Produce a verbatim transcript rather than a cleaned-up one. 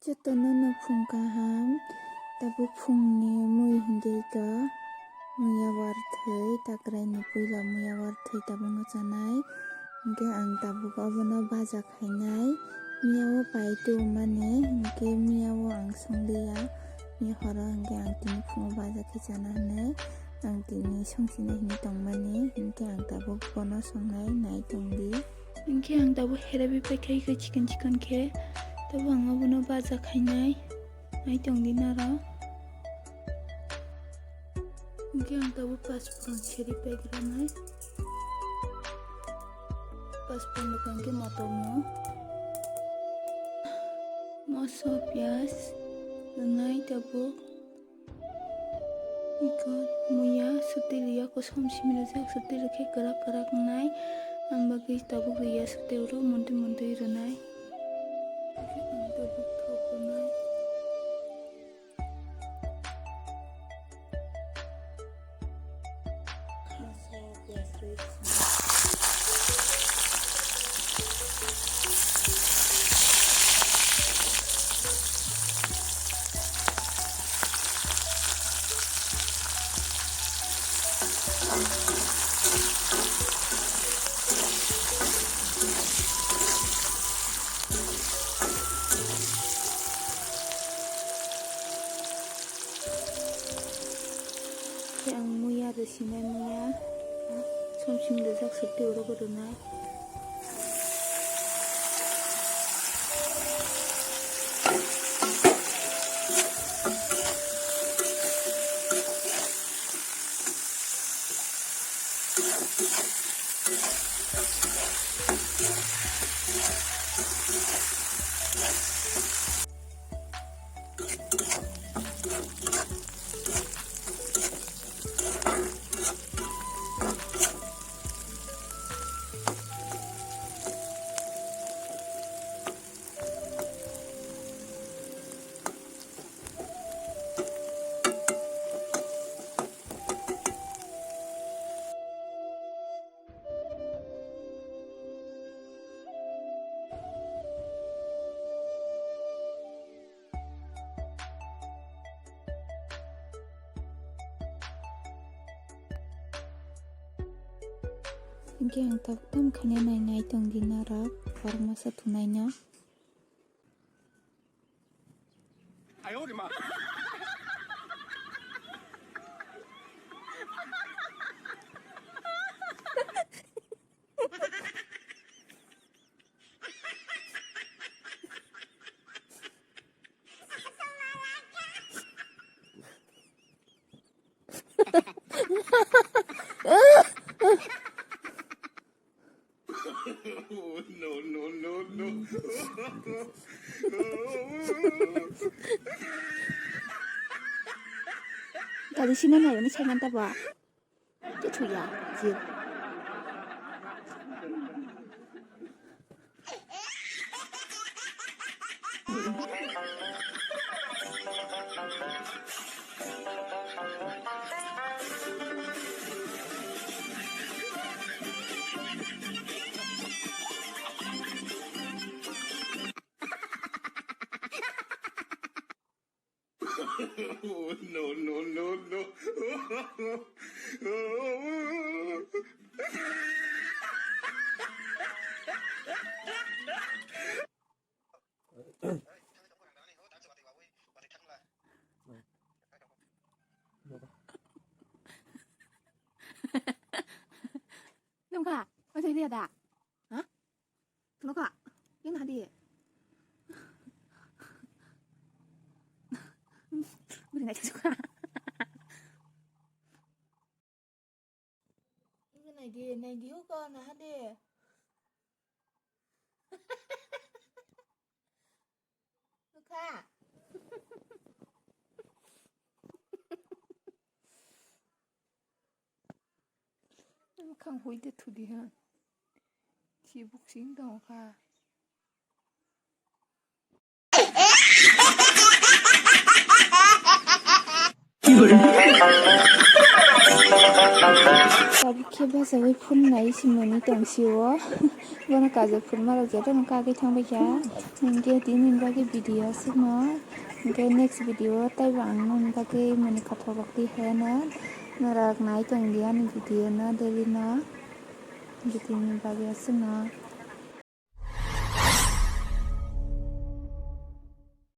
Jotono no phung kaham, tabuk phungni mui hinkhe ika muya warthwi, takraini puila muya warthwi tabukno chanai. Hinkhe ang tabuk obono baja khainai, miya o pai tubumani, hinkhe miya o ang songliya, miya horo hinkhe ang tini phungo baja khe chana hinwi ang tini songchina hinwi tongmani, hinkhe ang tabuk bono songnai nai tongdi. Hinkhe ang tabuk herabi paikha ika chikon chikon khe, tabuk ang obono baja khainai. Nai tongdi naro. Hinkhe ang tabuk paspurung seri paikha nai. Paspurung bwkha hinkhe motom no. Moso piyaj rwnai tabuk. Iko muya sotwi rwya, kosom simi rwjak, sotwi rwkhe kwrak kwrak wngnai. Ang bagwi tabuk rwya, sotwi oro montwi montwi rwnai. Ang tabuk thok rwnai. Khe ang muya rwsinai muya, somsing rwjak sotwi oro bo rwnai. Hinkhe ang tabuk tamo khaina nai nai tongdi norok, borok masa thunaino. No, no, no, no. Tadi sini nai, ini saya mantap, Pak. Cuk, cuk, ya, cuk. No, no, no, no. Nungka, masih lihat tak? Hah? Toloka, yang hadi. Beri naik juga. Ini naik di, naik di uko, nah hadi. Nukha. Khang hui de thudi ha. Chibuk sing dong kha. Tabuk khe bachaui phone nai simani tongsi o. Bono kajak phunma rok jotono kagwi thangbaikha. Hinkhe tini bagwi video aswkno. Hinkhe next video o teibo ang nini bagwi mani kothok rok twi heno. Norok nai tongdi ani video no daily no. Hinkhe tini bagwi aswkno.